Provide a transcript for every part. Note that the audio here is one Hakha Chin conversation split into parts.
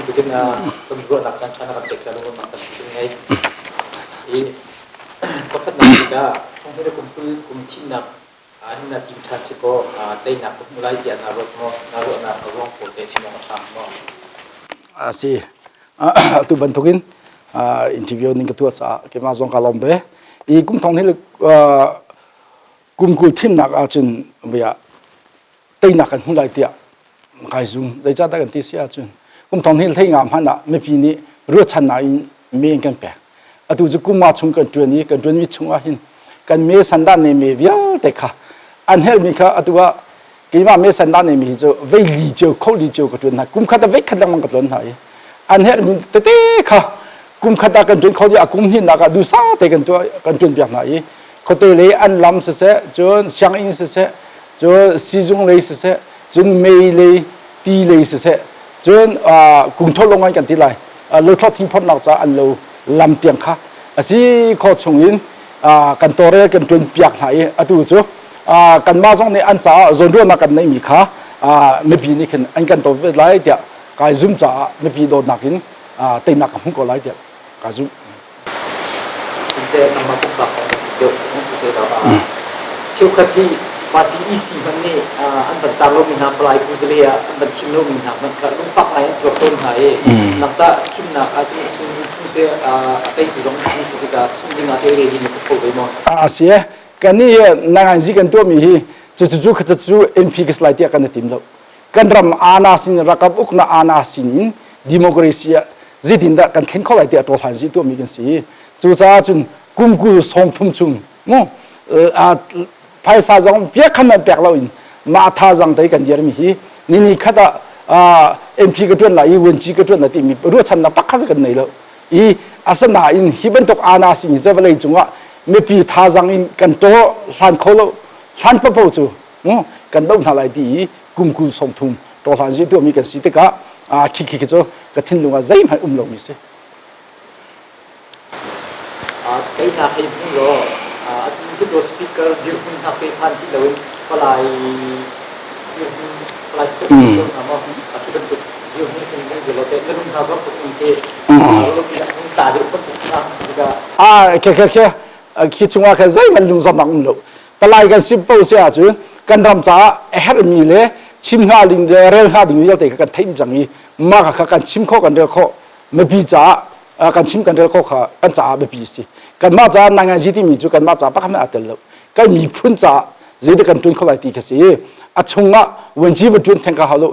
bantukin kan ruahnak caan ṭha na kan pek caah lungruahnak tampi kan ngei. I pakhatnak bik ah thonghni le kum 20 kum thimnak hin na tim ṭhan si kaw teinak ka hmu lai tiah naa ruat maw? Naa ruahnak a ruang pawl te chim awk a ṭha maw? A si. Atu bantukin interview ning ka tuah caah keimah zong ka lawm ve. I kum thong hi kum 20 thimnak ahcun bia teinak kan hmu lai tiah kai zum. Zeicahdah kan ti si ahcun kum thong hi hlei nga hmanh ah mipi nih ruahchannak in me kan pek. Atu cu kum nga chung kan ṭuan i kan ṭuanmi chung ah hin kan me sandah ne me vialte kha an helmi kha atu ah keimah me sandah ne mi hi cu vei li cio kho li cio ka ṭuan hna. Kum khat ah vei khat lengmang ka tluan hna i an herhmi tete kha kum khat ah kan ṭuan kho dih a kum hnihnak ah duhsah te kan tuah kan ṭuan piak hna i khuate lei an lam siseh cun sianginn siseh cun sizung lei siseh cun mei lei ti lei siseh cun kungtho longan kan ti lai lothlawt thingphorhnak caah an lo lam tiang kha a si khawh chung in kan tawre kan ṭuan piak hna i atu cu kanmah zong nih an caah zawnruahnak kan neihmi kha mipi nih khin an kan to ve lai tiah kai zum caah mipi dawtnak in teinak ka hmu ko lai tiah ka zumh. Cinte nangmah pumpak deuh nan si seh cheukhat hi party EC hmanh nih an van tar lomi hna palai kuzale ah an van thim lomi hna hmanh kha lungfak ngai an tuar tawn hna i nangtah thimnak ahcun sung tu se a teitu zong tu si tikah sung ding ah te ready na si kho ve maw? A si e kan nih nangan zi kan tuahmi hi cu cu cu cu MP ka lai tiah kan i tim lo kan ram ana sin rakap ukna ana sin in democracy ah zeitindah kan thlen kho lai tiah ṭawlhlan zi tuahmi kan si cucaah cun kum 20 30 chung mu phaisa zong piak khan man pek lo in mah thazang te kan dirmi hi ni ni khat ah MP ka ṭuan lai i vuanci ka ṭuan lai timi ruahchannak pakhat kan nei lo i asinain hi bantuk ana sin hi cu vawlei cungah mipi thazang in kan taw hlan kho lo hlan papo cu kan doh hna lai ti i kum 20 30 ṭawhlan zi tuahmi kan si tikah khi khi cu ka thinlung ah zeihmanh um lomi si. Teinak hei hmu law atu Hluttaw speaker dirhmun hna pe phan ti loin palai dirhmun palai siseh hna maw atu bantuk dirhmun khin hung dir law teh na lung hna zor tuk in te lung ta deuh bantuk hna si tikah Ah khe khe khe khi chungah khan zeihmanh lung zawtnak um lo palai kan si po si ahcun kan ram caah a herhmi le chim hnga ding le rel hnga ding vialte kha kan theih dih cang i mah kha kan chim khawh kan rel khawh mipi caah kan chim kan rel khawh kha kan caah biapi a si kanmah caah nanganzi timi cu kanmah caah pakhat aa tel lo kan miphun caah zeidah kan ṭuan kho lai ti kha si a chungah vuanci va ṭuan theng ka hau lo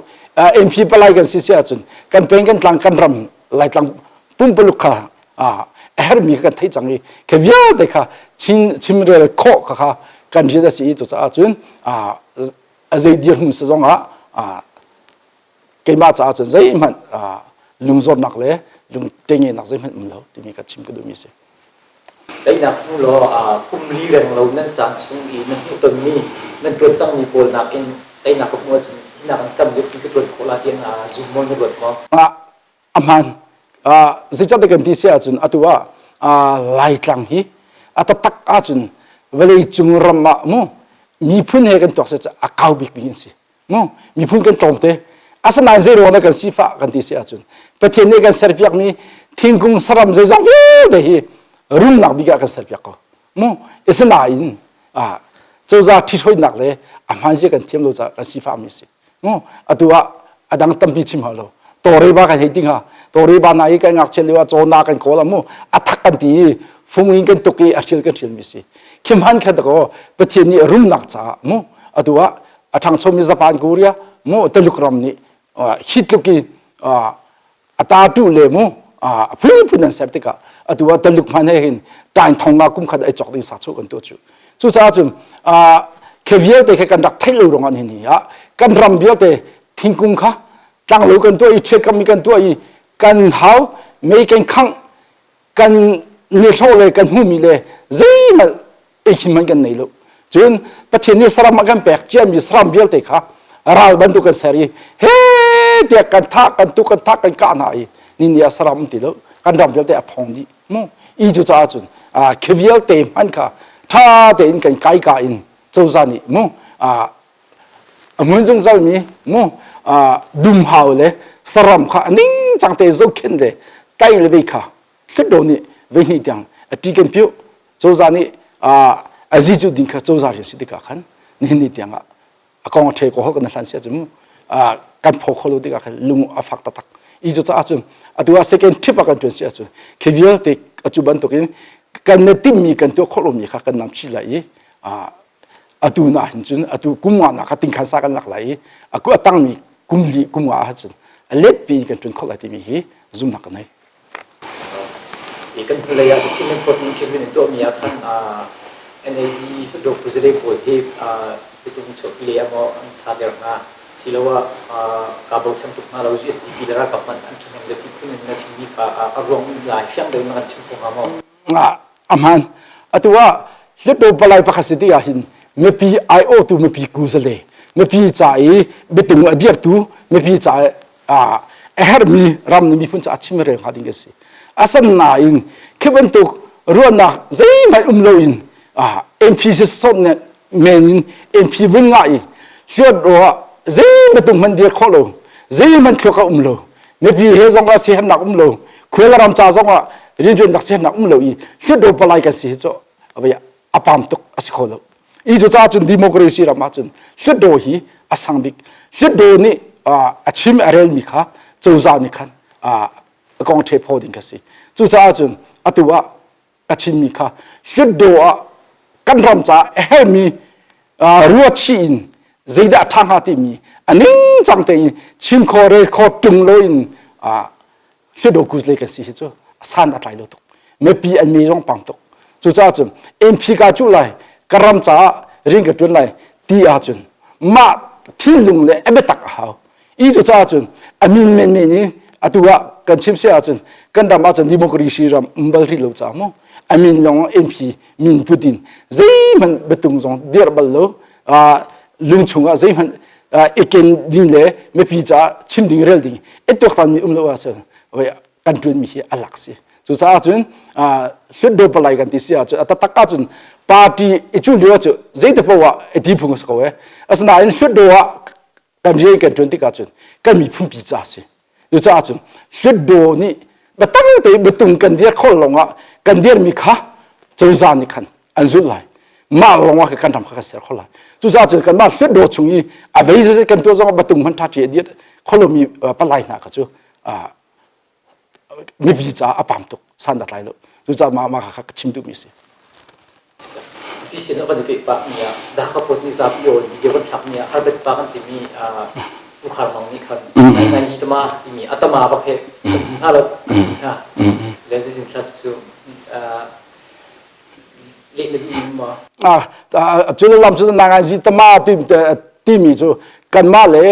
MP palai kan si si ahcun kan peng kan tlang kan ram laitlang pumpaluk kha a herhmi kha kan theih cang i khi vialte kha chimrel khawh kha kha kan rian a si i cucaah cun a zei dirhmun si zong ah keimah caah cun zeihmanh lungzawtnak le lungtengenak zeihmanh um lo timi ka chim ka duhmi si. Daihnak hnu law kum li reng lo nan caan chung i nan hmuhtonmi nan ṭuan cangmi pawl nakin daihnak ka hmuh ahcun hinak in tam deuh ka ṭuan khawh la tiah na zum maw na ruat maw? A hmaan. Zeicahtiah kan ti si ahcun atu ah Laitlang hi a taktak ahcun vawleicung ram ah mu miphun he kan tuak si a kau bikmi an si. Mu miphun kan tlawmte. Asinain zei ruang dah kan sifah kan ti si ahcun Pathian nih kan serpiakmi thingkung saram zeizong vialte hi rumnak bik ah kan serpiak ko. Mu asinain cozah ṭhithroinak le a hmaan zia kan thiam lo caah kan sifahmi si. Atu ah a dang tampi chim hau lo. Tawreba kan hei ti hnga. Tawreba na i kan ngakchia lio ah caw kan kawl mu a thak kan ti i fung in kan tuk i a hrial kan hrial mi si. Khim han khat ko Pathian nih rumnak caah mu atu ah a ṭhangchomi Japan Korea mu Taluk ram nih hi tluk i a tatu le mu a phunphun an ser tikah atu ah Taluk hman he hin tain thong nga kum khat ai cawk ding sak chu kan tu chu cucaah cun khe vialte khe kan rak theih lo ruangah ni ni ah kan ram vialte thingkung kha tlanglo kan tuah i ṭhiatkam kan tuah i kan hau mei kan khangh kan nihlawh le kan hmuhmi le zeihmanh ei hmanh kan nei lo cun Pathian nih saram a kan pek ciami saram vialte kha ral bantuk kan ser i he tiah kan thah kan tuk kan thah kan kah hna i ni ni ah saram ti lo kan ram vialte a phong dih mu i cu caah cun khi vialte hmanh kha ṭha tein kan kai ka in cozah nih mu a hmun zungzalmi mu. Dumhau le saram kha a ningcang te zohkhenh le tlaih le vei kha Hlutdaw nih veihnih tiang a ṭi kan piuh. Cozah nih a zicu ding kha cozah rian si tikah khan nihin ni tiang ah a kong a ṭhe ko kan hlan si ahcun mu kan phaw kho lo tikah khan lung a fak taktak. I cu caah cun atu ah second trip ah kan ṭuan si ahcun khi vialte atu bantukin kan na timhmi kan tuah khawh lomi kha kan nam chih lai i atu na hin cun atu kum nga nak kha tingkhan sa kan lak lai i a tangmi kum li kum nga ah cun a let pi kan ṭuan khawh lai timi hi zumhnak ka nei. Kan hnulei ah The Chinland Post nih interview an tuahmi ah khan NLD Hlutdaw Kuzale pawl hi biatung chuahpi lei ah maw an tha der hna siloah kaa bochan tuk hna lo GSDP le ralkap hmanh an ṭhahnem le ti phun in na chimmi kha a ruang in lai fiang deuh na kan chim kho hnga maw? A hmaan. Atu ah Hlutdaw palai pakhat si tikah hin mipi aiawhtu mipi kuzale mipi ca i biatung a dirtu mipi ca i a herhmi ram le miphun caah chim rel hnga ding a si. Asinain khi bantuk ruahnak zeihmanh um loin MP sisawt men in MP vun ngah i hluat ah zei bantuk hmanh dir khawh lo zeihmanh thluak a um lo mipi he zong ah sihernak um lo khual ram ca zong ah rianṭuannak sihernak um lo i hlutdaw palai kan si hi cu a pam tuk a si kho lo. I cucaah cun democracy ram ahcun Hlutdaw hi a sang bik. Hlutdaw nih a chim a relmi kha cozah nih khan a kong ṭhe phaw ding kha si. Cucaah cun atu ah a chimmi kha Hlutdaw ah kan ram caah a herhmi ruat chih in zeidah a ṭha hnga timi a ningcang tein chim kho rel kho ṭung loin Hlutdaw kuzle kan si hi cu san a tlai lo tuk. Mipi an mi zong pang tuk. Cucaah cun MP ka cuh lai, ka ram caah rian ka ṭuan lai ti ahcun mah thinlung le a biatak a hau. I cucaah cun a min menmen i atu ah kan chim si ahcun kan ram ahcun democracy ram um bal rih lo caah mu a min lawng MP min put in zeihmanh biatung zong dirh bal lo lung chungah zeihmanh i ken ding le mipi caah chim ding rel ding i tuaktan mi um lo ahcun kan ṭuanmi hi a lak si. Cucaah cun hlutdaw palai kan ti si ahcun a taktak ahcun party i cu lio cu zeiti paoh ah i ti phung a si ko e. Asinain hlutdaw ah kan rian kan ṭuan tik ahcun kan miphunpi ca a si. Cucaah cun hlutdaw nih biatak tein biatung kan dir khawh lawngah kan dirmi kha cozah nih khan an zulh lai. Mah lawngah kan ram kha kan ser kho lai. Cucaah cun kanmah hlutdaw chung i a vei zeizat kan tuah zongah biatung hmanh ṭha ṭi a dir kho lomi palai hna kha cu mipi caah a pam tuk san a tlai lo cucaah mah mah kha ka chim duhmi si Cuti sin a kan i peh pah mi ah Dhaka Post nih zapi aw video kan thlak mi ah Harbet pa kan timi Pu Khar Mang nih khan ngai ngai hi tama timi a tama bak he kan hmu hna lo kan ti hna le zeitin thla cu leh na duh mi ma ah cu lam cu na ngai zi tama timi cu kanmah le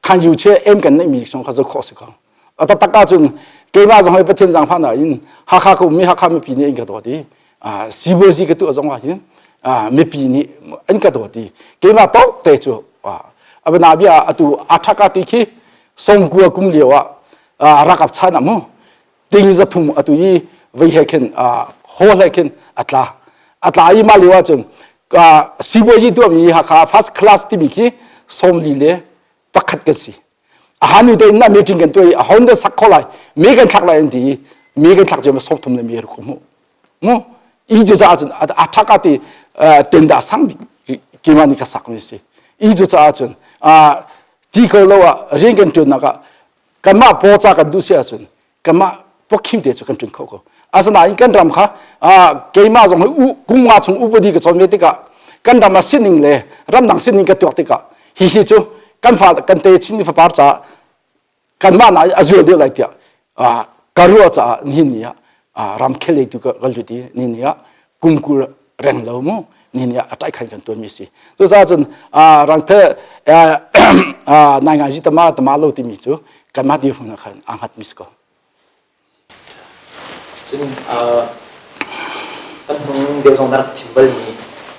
khan yu che em kan neih mi song kha zo khawh si ko a taktak ahcun keimah zong hi Pathian zaangfahnak in Hakha ka ummi Hakha mipi nih an ka dawt i sibuazi ka tuah zong ah hin mipi nih an ka dawt i keimah tawk te cu a bia atu a ti khi songkua kum lio ah rakap chan ah mu ting zathum atu i vei he khin hall he khin a tla a tla i mah lio ahcun sibuazi tuahmi Hakha first class timi khi sawmli le pakhat kan si ahanu te in meeting kan tuah i ahon da sak kho lai me kan thlak lai an ti i me kan thlak cio sok thum le me ru mu mu i cu caah cun a thaka ti tenda sang bik keimah nih ka sak mi si i cu caah cun ti ko lo ah rian kan tuan nak ah kanmah paw ca kan duh si ahcun kanmah pawkhim te cu kan ṭun kho ko asinain kan ram kha keimah zong hi kum nga chung upadi ka cawn ve tikah kan ram ah sining le ramdang sining ka tuak tikah hihi cu kan fa kan te chin fapar caah kanmah na a zual deuh lai tiah ka ruah caah nihin ni ah ramkhel lei tu ka lut i nihin ni ah kum kul reng lo mu nihin ni ah a ṭaih khan kan tuan mi si cucaah cun rangphe nai ngai tama tama lo timi cu kanmah dirhmun ah khan aa hngat mi si ko Cun kan hnung deuh zong na rak chim balmi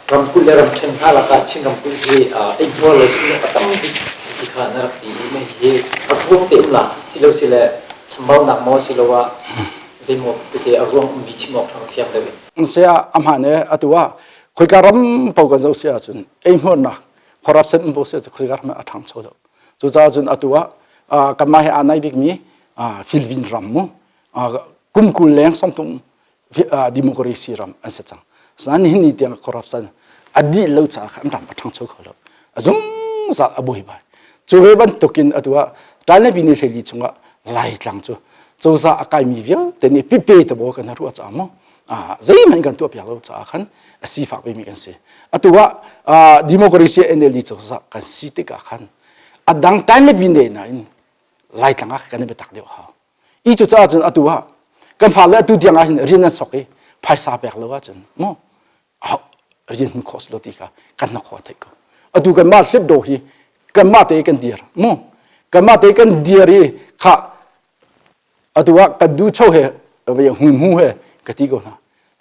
ramkulh le ramṭhen hna lakah Chin ramkulh hi eihmuar le zumhnak a tam bik si ti kha na rak ti i mah hihi a ruang te um la silo sile chambaunak maw siloah zeimaw tete a ruang ummi chim awk ṭha fiang deuh in. Saya a hmaan e atu ah khoika ram paoh kan zoh si ahcun eihmuarnak corruption um paoh si ahcun khoika ram ah a ṭhangcho lo. Cucaah cun atu ah kanmah he aa nai bikmi Philippines ram mu kum 20 leng songtung democracy ram an si cang. Asinain nihin ni tiang corruption a dih lo caah khan an ram a ṭhangcho kho lo. A zungzal a buaibai. Cu ve bantukin atu ah Ṭailnepi ni hleili chungah Laitlang cu cozah a kaimi vialte nih pipe te baw kan ruah caah maw zeihmanh kan tuah piak lo caah khan a sifak bikmi kan si. Atu ah democracy NLD cozah kan si tikah khan a dang Ṭailnepi ne nain Laitlang ah kan i biatak deuh hau. I cucaah cun atu ah kan fale atu tiang ah hin rian an sok i phaisa pek lo ahcun maw rian hmu khawh si lo ti kha kan hnok khawh theih ko. Atu kanmah hlip do hi kanmah te kan dir mu kanmah te kan dir i kha atu ah kan du cho he hmu hmu he ka ti ko hna.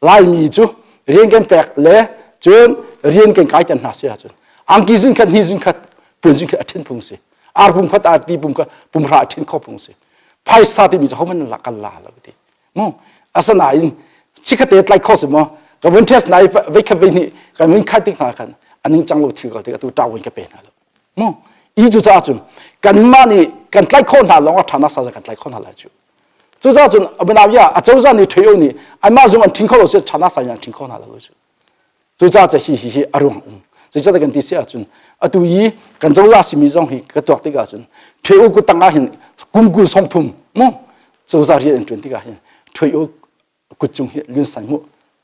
Laimi cu rian kan pek le cun rian kan kai tan hna si ahcun angki zun khat ni zun khat puan zun khat a ṭhen phung si ar pum khat arti pum kha pumhra a ṭhen kho phung si phaisa timi cu hohmanh la kan la lo ti mu asinain chikhate tlai kho si maw ka vun test nai vei khat vei hnih kan vun khat tik hna khan aning cang lo thil ko tik atu ṭau in ka pe hna lo mu i cu caah cun kanmah nih kan tlaih khawh hna lawng ah ṭha nak sa kan tlaih khawh hna lai cu cucaah cun abunavia acozah nih ṭheo nih anmah zung an ṭhing kho lo si ṭha nak sa an ṭhing kho hna lo cu cucaah cu hi hi hi a ruang um zeicahtiah kan ti si ahcun atu i kan cozah simi zong hi ka tuak tikah cun ṭheo kut tang ah hin kum 20 sawmthum mu cozah rian an ṭuan tikah hin ṭheo kut cung hi lunsan mu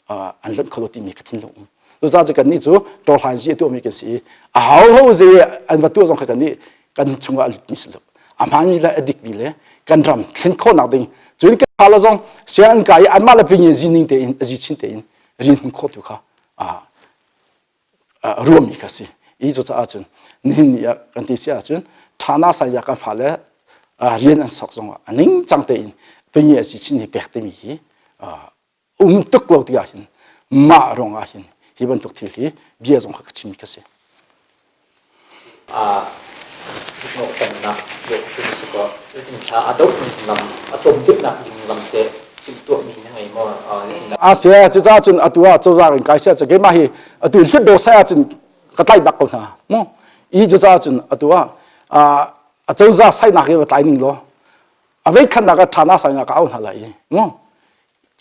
an lonh kho lo timi ka thinlung um cucaah cu kannih cu tawhlan zi a tuahmi kan si i a ho ho zei an va tuah zong kha kannih kan chungah a lutmi si lo a hmaanmi le a dikmi le kan ram thlen khawhnak ding cun kan fale zong sianginn kai i anmah le pingi zining tein a zi chin tein rian hmu khawh tu kha ruahmi kha si i cucaah cun nihin ni ah kan ti si ahcun ṭhana saya kan fale rian an sok zongah a ningcang tein pingi a si chin hi pek timi hi um tuk lo ti ahhin mah ruang ahhin hi bantuk thil hi bia zong kha ka chimmi kha si. Hnawhchannak si kaw zeitinthla a doh lam a tlawm deuhnak ding lam te timhtuahmi na ngei maw? A si cucaah cun atu ah cozah in kai sia cu keimah hi atu hlutdaw sai ahcun ka tlaih bak ko hna mu i cucaah cun atu ah a cozah sainak hi va tlai ning law a vei khatnak ah ṭha na sai ka au hna lai i mu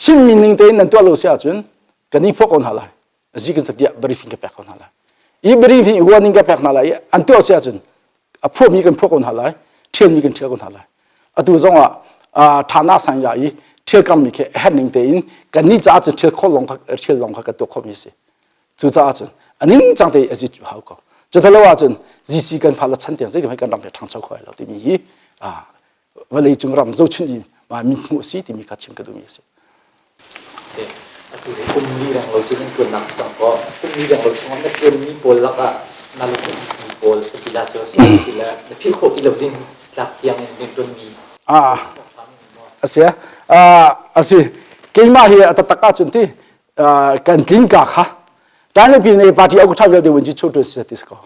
Chinmi ning tein nan tuah lo si ahcun kan i phuak ko hna lai zi kan tiah briefing ka pek ko hna lai i briefing warning ka pek hna lai i an tuah si ahcun a phuahmi kan phuah ko hna lai ṭhialmi kan ṭhial ko hna lai atu zong ah ṭhana sang ya i ṭhial kammi khi a herh ning tein kan nih caah cun ṭhial khawh lawng kha ṭhial lawng kha kan tuah khawhmi a si cucaah cun a ning cang te a zi cu hau ko cu lo ahcun GC kan fa le chan tiang zeitin kan ram he ṭhangcho kho lai lo timi hi vawleicung ram zohchunh in mah mithmuh a si timi kha chim ka duhmi a si. Si. Atu hi kum li reng lo cu nan tuannak si cang kaw kum li reng lo chungah na tuanmi pawl lakah na lungthin pawl a ti la cu a si ti le na philh khawh ti lo ding tlak tiang in nan tuanmi ah a si a si keimah hi a taktak ahcun ti kan tling ka kha Tanlepi ne party au tha vialte wun chi chu tu si ti ko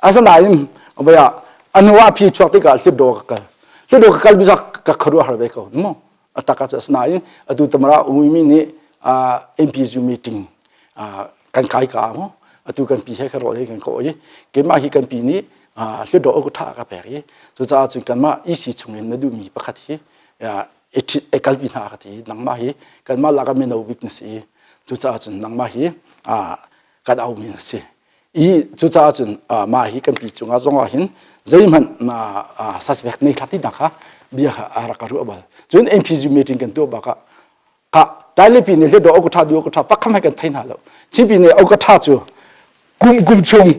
Asinain voia a hnu ah phi chuak tikah Hlutdaw ka kal. Hlutdaw ka kal bisa ka khuaruah har ve ko. Mu a tak ah asinain atu tamara umimi nih MPU meeting kan kai ka mu atu kan pi he ka ro kan ko i keimah hi kan pi nih Hlutdaw ka tha ka pek i cucaah cun kanmah EC chungin na duhmi pakhat hi e kalpi hna ka ti nangmah hi kanmah lak ah mino bik na si i cucaah cun nangmah hi kan aumi na si i cucaah cun mah hi kan pi cungah zongah hin zeihmanh suspect nei hlah tinak kha bia kha a rak ka ruah bal cun NPG meeting kan tuah bak ah ka tailipi nih hledo okatha du okatha pakham hai kan thei hna lo chipi nih okatha cu kum kum chung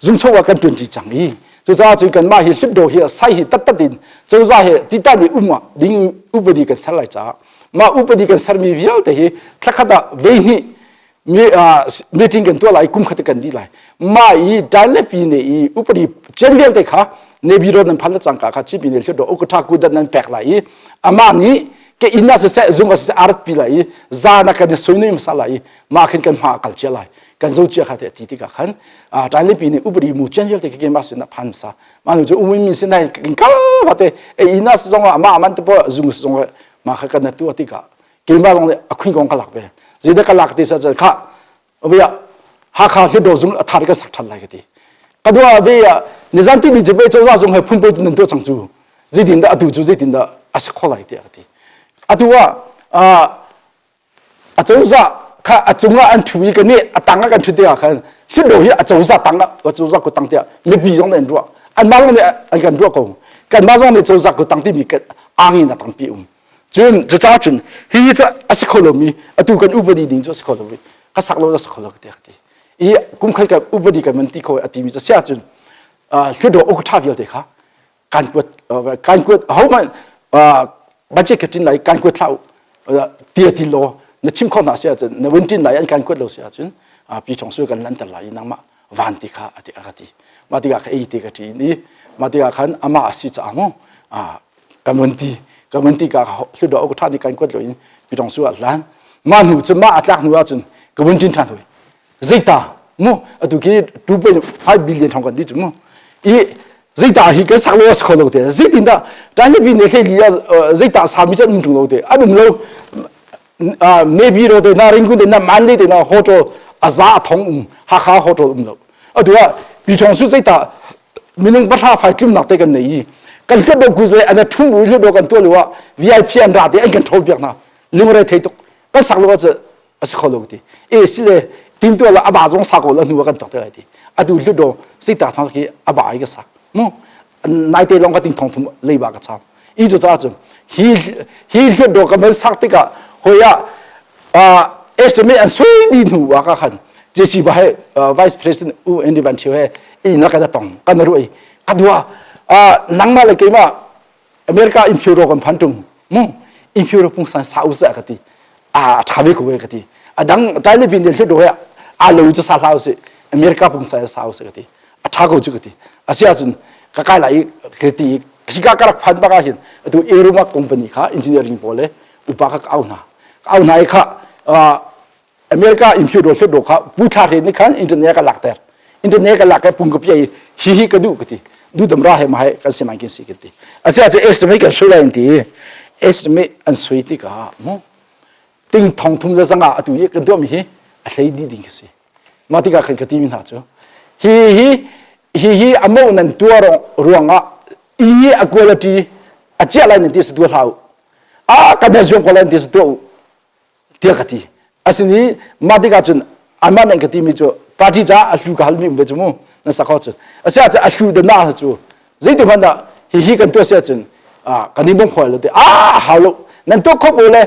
zungcho ah kan tuan ti cang i cucaah cun kanmah hi hlipdo hi sai hi tattat in cozah he tita nih um ah ding upadi kan ser lai caah mah upadi kan sermi vialte hi thlakhat ah vei hnih meeting kan tuah lai kum khat kan dih lai mah i dailepi ne i upadi chen vialte kha nebi ro nan phan cangka kha chipi ne hlut ukatha kudat nan pek lai i amah nih ke inn ah siseh zung ah siseh arat pi lai i za na kan soi nei masa lai i mah khin kan hma kal chia lai kan zo chia kha te ti tikah khan dailepi ne upadi mu chen vialte ke ma sin phan masa ma nu chu umui mi sin nai kin kal ba te e inn ah zong ah ma man te po zung zong ma kha kan tu tikah keimah zong nih a khuin kong ka lak ve zeidah ka lak ti sa cun kha bia Hakha Hlutdaw zung a thar ka sak than lai ka ti ka dua ve ah. Nizan ti ni cu pei cozah zung he phun poi nan tuah cang cu. Zeitin dah atu cu zeitin dah a si kho lai tiah ka ti. Atu ah a cozah kha a cungah an ṭhu i kan nih a tang ah kan ṭhut tikah khan Hluttaw hi a cozah tang ah a cozah kuttang tiah mipi zong nih an ruah. Anmah zong nih an kan ruah ko. Kanmah zong nih cozah kuttang timi angin a tampi um. Cun cucaah cun hihi cu a si kho lomi atu kan upadi ding cu a si kho lo i ka sak lo a si kho lo tiah ka ti. I kum khat kan upadi kan man ti kho a timi cu si ahcun Hluttaw uk ṭha vialte kha kan kuat kan kuat ahohmanh budget ka ṭin lai kan kuat hlah u ti a ti law na chim kho hna si ahcun na vun ṭin lai an kan kuat lo si ahcun pi thong su kan lanter lai i nangmah van ti kha a ti a ka ti mah tikah ka ei te ka ṭin i mah tikah khan amah a si caah mu kan vun ti kan vun ti ka hluttaw ka ṭha ni kan kuat lo in pi thong su ah hlan mah hnu cu mah a tlak hnu ahcun ka vun ṭin ṭhan hoi zeita mu atu khi 2.5 billion thong kan ti cu mu i zeita hi kan sak lo a si kho lo te zeitin dah ṭan bi ne hlei li zeita sami cu an um ṭung lo te an um lo maybe ro te na ringkun te na man le te na hotel a za thong um Hakha hotel um lo atu ah pi thong su zeita minung pahra fai tlumnak te kan nei i kan hluat do kuz le an thum u hluat do kan tuah lo ah VIP an ra te an kan ṭhawl piak hna lungre thei tuk kan sak lo ah a si kho lo ti e si le timtuah la aba zong sa ko la hnu ah kan tok te lai ti atu hluttaw sita thong khi aba ai ka sak mu naite long ka ting thong thum leiba ka cham i cu ca cun hi hi hluttaw ka man sak tikah hoya estimate an sui di hnu wa ka khan JC ba he vice president U Andy Van Thieu he i na ka tong kan ruai ka dua nangmah le keimah America impure kan phan tung mu impure pungsan sa u sa ka ti a tha ve ko ka ti adang tai le bin de hlut he a lo chu sa hlau si America pungsan sa u sa ka ti a tha ko chu ka ti asia cun ka kai lai ka ti hi ka karak phan baka hin atu Eruma company kha engineering pawl le upa ka au hna au hna i kha America in hluttaw hluttaw kha pu thla hre nih khan internet ka lakter internet ka lak pung ka piai hi hi ka duh ka ti dudam ra he ma he kan si man kin si kan ti asia che estimate kan sui lai ti estimate an sui ti ka mu ting thong thum le zanga atu i kan tuah mi hi a hlei di ding ka si ma tikah khan ka ti mi hna cu hi hi hi hi amo nan tua ruangah i a quality a chia lai nan ti sa tua hlau a kan da zuam ko lai nan ti sa tua u tiah ka ti asini mah tikah cun anmah nih an ka timi cu party caah a hlu ka halmi um ve cu mu na sak cun asiah cun a hlu de na cu zeitik hmanh ah hihi kan tuah siah cun kan i bong khual lo te a hau lo nan tuah kho le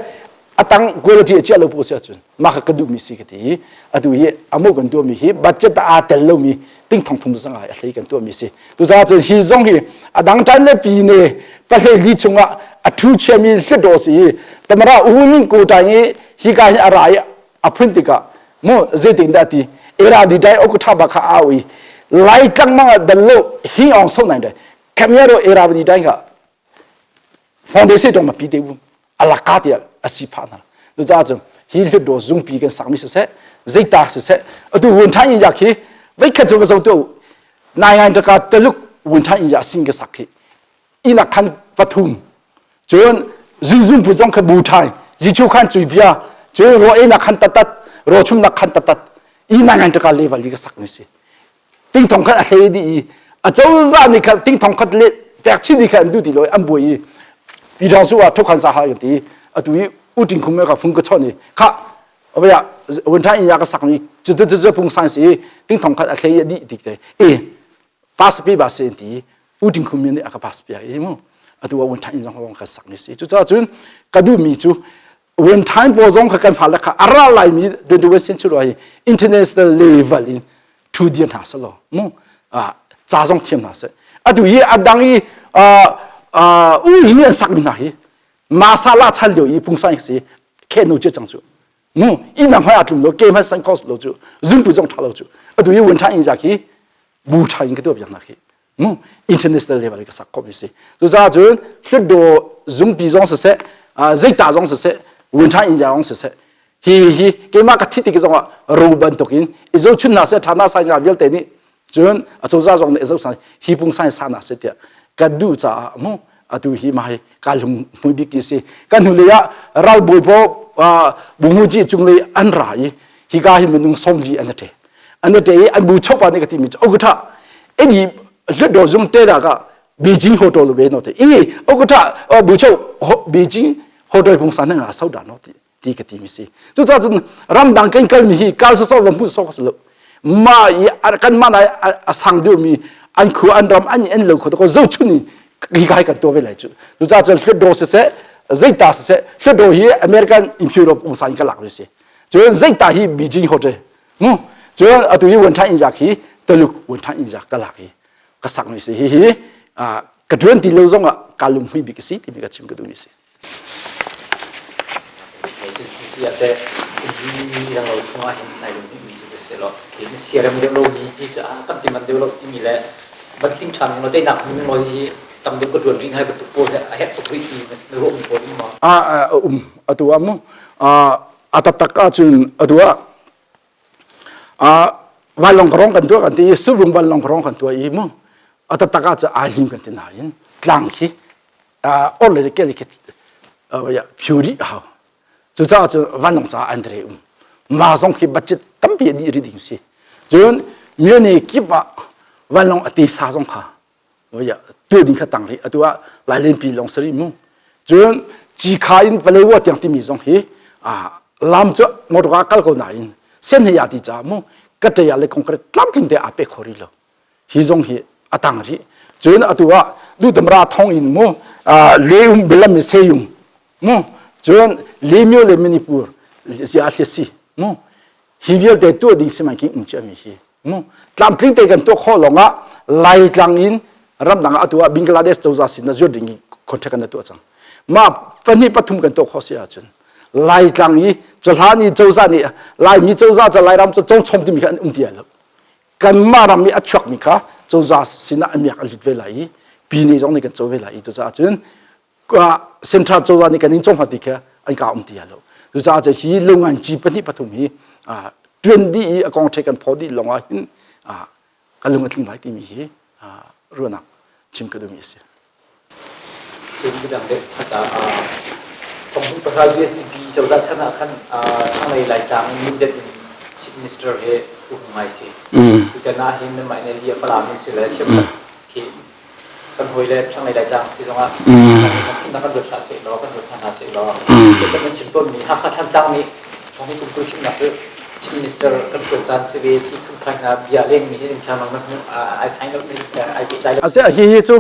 atang quality a chia lo pu siah cun mah kha ka duhmi si ka ti atu hi amu kan tuahmi hi budget aa tel lomi ting thong thum zong a hlei kan tuahmi si tucaah cun hi zong hi a dang tan le pi ne pahlei li chungah a thu chiami hluttaw si i tamara umin ko tai i hi ka hi a ra i a phun tikah mu zeitin dah ti era di dai ok tha ba kha au i lai tlang mang dal lo hi ong so nai dai kamya ro era di dai ka foundation tong ma pi te bu alaka tiah a si phah hna cucaah cun hi hluttaw zungpi kan sakmi siseh zeita siseh atu wun than in yak hi veikhat cu va zo tu nai ngai taka taluk wun than in ya sing ka sak hi inak khan pathum cun zunzun phu zong kha bu thai zichu khan cui bia cun ro enak khan tatat ro chumnak khan tatat i nai ngai taka level i ka sak ni si tingthong khat a hlei dih i a cozah nih khan tingthong khat le pek chin dih kha an duh ti lo i an buai i pi thawng su ah thokhan sa ha kan ti atu i uting khum ka fung ka chon i kha abaya wun tha in ya ka sak ni chu chu chu pung san si tingthong khat a hlei a dih tik te e pass pi ba se ti uting khum mi nih a ka pass pia i mu atu a wun tha in zong ka sak ni si chu cha cun ka duh mi cu wen time pawl zong kha kan fale kha a ra laimi 21 century hi international level in thu dir hna selaw mu ca zong thiam hna seh atu hi a dang i u hi an sak mi hna hi masala chan lio i pungsan si khe no che chang chu mu i na hmai atlum lo ke hmai san cost lo chu zumpu zong tha lo chu atu hi wen tha in za khi bu tha in ka tu biak na khi mu international level ka sak khawh mi si cucaah cun Hluttaw zungpi zong siseh zeita zong siseh winter in zong siseh hi hi keimah ka thi tik zong ah ro bantukin i zohchun hna seh ṭha hna sai hna vialte nih cun a cozah zong nih i zoh hi pungsan sa hna seh tiah ka duh caah mu atu hi mah hi ka lung hmui bik si kan hnulei ah ralbawi paw bunguci cunglei an ra i hika hi minung 40 an ṭe an ṭe i an bu chok pa nih ka ti mi cu okutha edi. Hluttaw zung te da ka Beijing hotel lu be no te i okata bu chau Beijing hotel pung san nga sau da no ti ti ka ti mi si cu ca cun ramdang kan kal mi hi kal so so va hmu so ka lo ma i kan ma nai a sang deuh mi an khu an ram an en lo kho ko zo chun ni hi kai kan to ve lai chu cu ca cun hluttaw se se zeita se se hluttaw hi American Imperial pung san ka lak ri si cun zeita hi Beijing hotel mu cun atu hi wan tha in jak hi Taluk wan tha in jak ka lak hi ka sak mi si hi hi ka tuan ti lo zong ah ka lung hui bik si timi ka chim ka duh mi si si ah teh mi rang lo chungah hin nai lung mi cu si lo ke siarem deuh lo mi hi caah kan ti man deuh lo timi le batling ṭhan lo teinak hmu lo hi tam deuh ka ṭuan rih ngai bantuk pawl he a herh tuk rih ti na ruah mi pawl um ma a um atu ah mu a taktak ahcun atu ah vanlawng ka rong kan tuah kan ti i surung vanlawng ka rong kan tuah i mu a taktak ah cun ai lim kan ti nain tlang khi orle le kele khi phiu rih a hau cucaah cun vanlawng caah an re um ma zong khi budget tampi a dih rih ding si cun myone kip ah vanlawng a te sa zong kha tuah ding kha tang rih atu ah lailenpi lawng si rih mu cun cikha in palewa tiang timi zong hi lam cu motor ah kal ko nain sen he ya ti ca mu ka ṭe le concrete tlamtling te aa pe kho rih lo hi zong hi a tang rih cun atu ah duhdamra thong in mu leum belam seyung mu cun lemyo le manipur sia si mu hi vialte tuah ding si man king um mi hi mu tlamtling te kan tuah khawh lawngah Laitlang in ramdang ah atu ah Bangladesh cozah sin ah zuar ding i contract kan tuah cang ma pahnih pathum kan tuah khawh si ahcun Laitlang i cuhlan i cozah nih Laimi cozah cu Lairam cu congchom timi kha an um ti lo kanmah ram i a chuakmi kha cozah sinah a miak a lut ve lai i pine zong nih kan co ve lai i cucaah cun central cozah nih kan in cong ti kha an ka um ti lo cucaah cun hi lungan ci pahnih pathum hi tuan dih i a kong the kan phaw dih lawng ah hin ka lung a tling lai timi hi ruahnak chim ka duhmi a si. Cun midang deuh khat ah thonghnih pahra USCP cozah chan ah khan thlanglei Laitlang in Mindat in Chief Minister he um ngai si. Tutan ah hin mah NLD a Falam in si le cheukhat khi kan hawi le thlanglei Laitlang si zongah na kan ruat hlah seh law kan ruat hna hna seh law cheukhat nan chim tawnmi Hakha Thlantlang nih thonghnih kum 20 thimnak cu Chief Minister kan tuan caan si ve ti phunphai hna bia lengmi hi thla mang ai sign lo ai pehtlai lo. Ase hi hi cu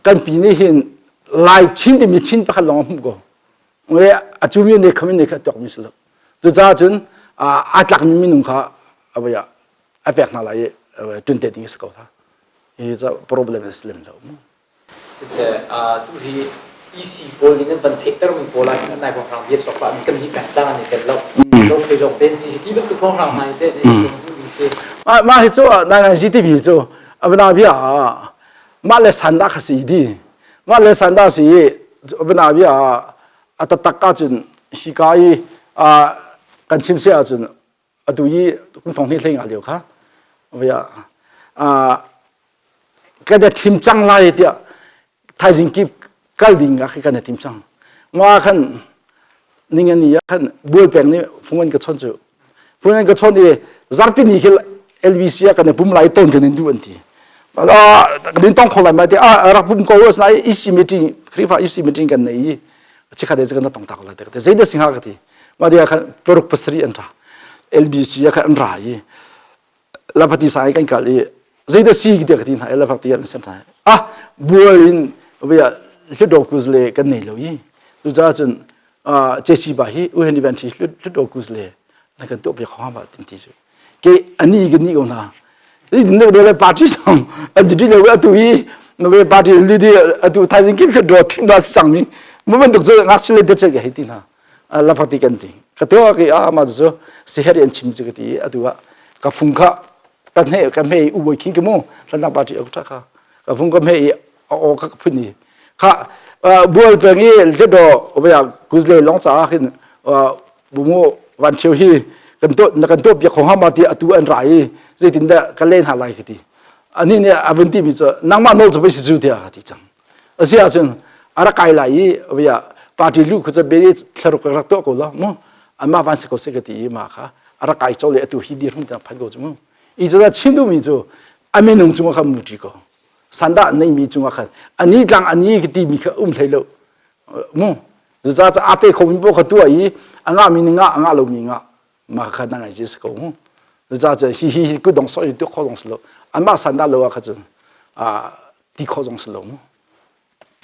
kan pi nih hin Lai Chin timi Chin pakhat lawng a hmuh ko. A cu mi ne kham ne kha tuak mi si lo. Cucaah cun aa tlakmi minung kha a pek hna lai i tun te ding si ko tha. Hi cu problem a si lem lo. Cute tu hi EC pawl nih nan van theihtermi pawl ah hin an nai hrang bia chuak pah mi kan hi pengtlang an i tel lo. Zophei lawng ten si hi ti bantuk hrang hna hi teh ding si. Mah hi cu nai nai GTV cu abana bia mah le sanda kha si di mah le sanda si abana bia a taktak ahcun hi ka i kan chim si ahcun atu i kum thong hnih hlei nga lio kha via kan i thim cang lai tiah thaizing kip kal ding ah khi kan i tim cang ma khan ning ani ah khan bual peng nih phung an ka chon cu phung an ka chon i zarpi ni khi LBC ah kan i pum lai ton kan in duh an ti kan tong kho lai ma ti a rak pum ko asna EC meeting Khrifa EC meeting kan nei i chikhat e kan tong tak lai te zei da singha ka ti ma dia khan paruk pasari an ra LBC ah khan an ra i lafati sai kan kal i zeidah si ti ka ti hna lafati an sem hna ah bual in via hludo kuz le kan nei lo i cucaah cun JC ba hi uhen event hi hludo kuz le na kan tuah piak khong ba tin ti cu ke ani kan ni ko hna ne de le party song an di le atu hi na ve party li di atu thaizing kim hludo thim da si chang mi mo bantuk cu ngak le de che ke hei ti hna lafati kan ti ka to ki a ma cu siher an chim chu ka ti atu ah ka fung kha ka hne ka hme u boi khin ke mu tlanang party ok tha kha ka fung ka hme i a o kha ka phun i kha bual peng i ledo obaya kuzle long cha khin bumu van cheu hi kan to na kan to bia khong ha ma ti atu an rai zeitin da ka len ha lai ka ti ani ne avun ti mi chu nangma nol chu bai si chu tia ka ti chang A si ahcun a rak kai lai i via party lu khu cu beri thlaruk ka rak tuah ko lo mu anmah van si ko se ka ti i ma kha a rak kai cho le atu hi dir hmun tiang phan ko cu mu. I cu chim duhmi cu a minung cungah khan muṭi ko. Sandah neimi cungah khan ani tlang ani timi kha um hlei lo. Mu cucaah aa pe khomi paoh kha tuah i a ngahmi nih ngah a ngah lomi ngah mah kha na ngai ci si ko mu. Cucaah hi hi kutdong sawh i tuah kho zong si lo. Anmah sandah lo ah kha cun ti khawh zong si lo mu.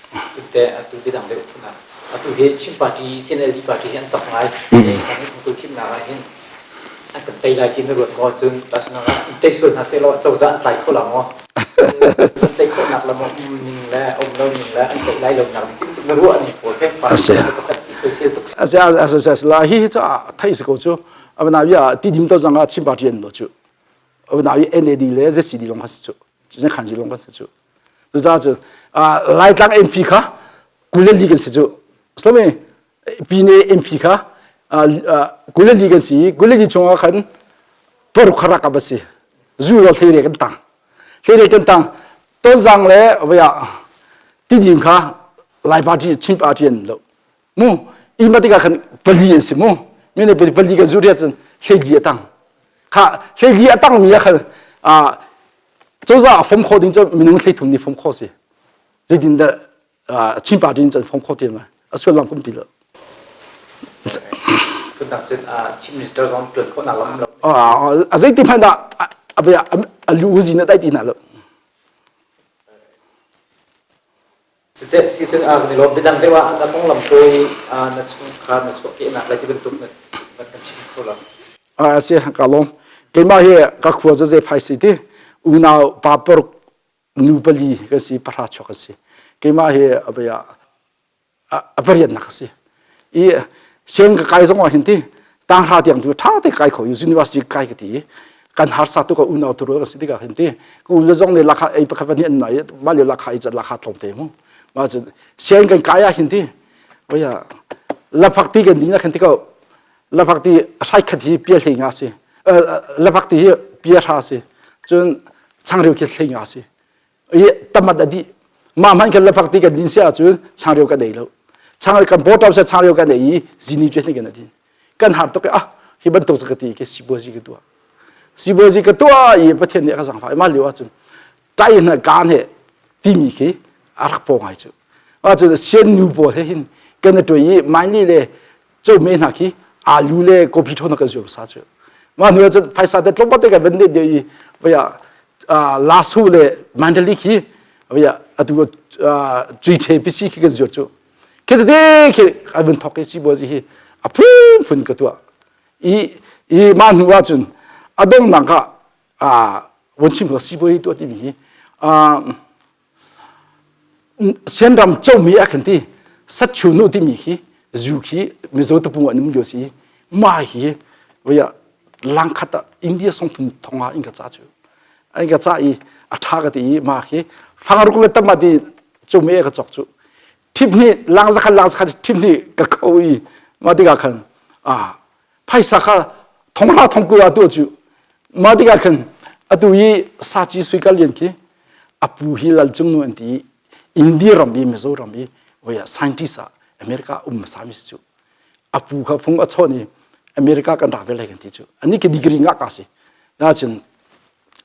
Cute atu bidang deuh phun ah atu hi Chin party CNLD party hi an cak ngai. Kan i thimnak ah hin an kan tei lai ti na ruat maw cun tahchunhnak ah in tei sual hna sehlaw cozah an tlai kho la maw? An tei khawhnak lam a um ning le a um lo ning le an tei lai lo nak na ruah ning pawl he party pakhat i soisel tuk. A si a si la hi hi cu thei si ko cu abana bia ti dim to zang ah Chin party an lo cu abana i NAD le ZCD long kha si cu cu khan si long kha si cu Cucaah cu Laitlang MP kha 22 kan si cu. Slami Pine MP kha 22 kan si. 22 chungah khan paruk kha rakap a si. Zu lo hlei kan tang. Hlei kan tang. Tonzang le vaya tidim kha Lai party Chin party an lo. Mu ima tikah khan pali an si mu. Mi nih pali kan zu riat cun hlei a tang. Kha hlei a tang mi ah khan cozah a fom kho ding cu minung thleithum nih fom kho si zeitin dah Chin party in cun fom kho ti ma a sual kum ti lo Chief Minister zong tuan khawhnak lam lo a zeiti hmanh dah a lu zin a dai ti hna lo Cite si cun kan i lawm bidang deuh ah na konglam tawi na chungkhar na chuahkehnak le ti bantuk na kan chim kho lo. A si ka lawm. Keimah hi ka khua cu zei phai si ti unau pa paruk nu pali ka si pahra chuak ka si. Keimah hi abaya a pariatnak a si. I siang ka kai zong ah hin ti tanghra tiang cu ṭha te kai kho i university kai ka ti i kan harsa tuk a unau tu rual ka si tikah hin ti ka u le zong nih lakha ei pakhat pahnih an nai mah le lakha i cat lakha tlawm te mu mah cu siang kan kai ah hin ti oya laphak ti kan ding ah khan ti ko laphak ti hrai khat hi pia hlei nga si laphak ti hi pia hra si cun changreu khi hlei nga si i tamat a dih mah hmanh kan lafak ti kan din si ahcun changreu kan ei lo changreu kan bawṭam se changreu kan ei i zini cu kan din kan har tuk ah hi bantuk cu ka ti ke sibuazi ka tuah sibuazi ka tuah i pathian nih a ka zangfah mah lio ahcun tai hna kaan he timi khi a rak paw ngai cu ahcun sian nu pawl he hin kan i tuai i maini le cawme hna khi alu le kopi thon kan zuam sa cu mah hnu cun phaisa te tlawmpal te kan van det i vaya lasu le mandali khi vaya atu cui the pisi khi kan zuar cu khi te khi ai vun thok i sibuazi hi a phun phun ka tuah i i mah hnu ah cun a donghnak ah vun chim ko sibuai tuah timi hi Sianram comi a kan ti satchu nu timi khi zu khi Mizo tapung an um lio si mah hi voia langkhat ah India song thum thonga in ka ca cu an ka ca i a tha ka ti i mah khi fangruk le tama ti comi ka cok cu thip hnih lang zakhat lang zakhat thip hnih ka kho i mah tikah khan a phaisa kha thonghra thongkul ah tuah cu mah tikah khan atu i saci sui kal lian khi a pu hi lal cung nu an ti i India ram i Mizoram i voi ah scientist ah America um hmasa mi si cu a pu kha fung a chawn i America kan rak ve lai kan ti cu ani ke degree ngah ka si na cun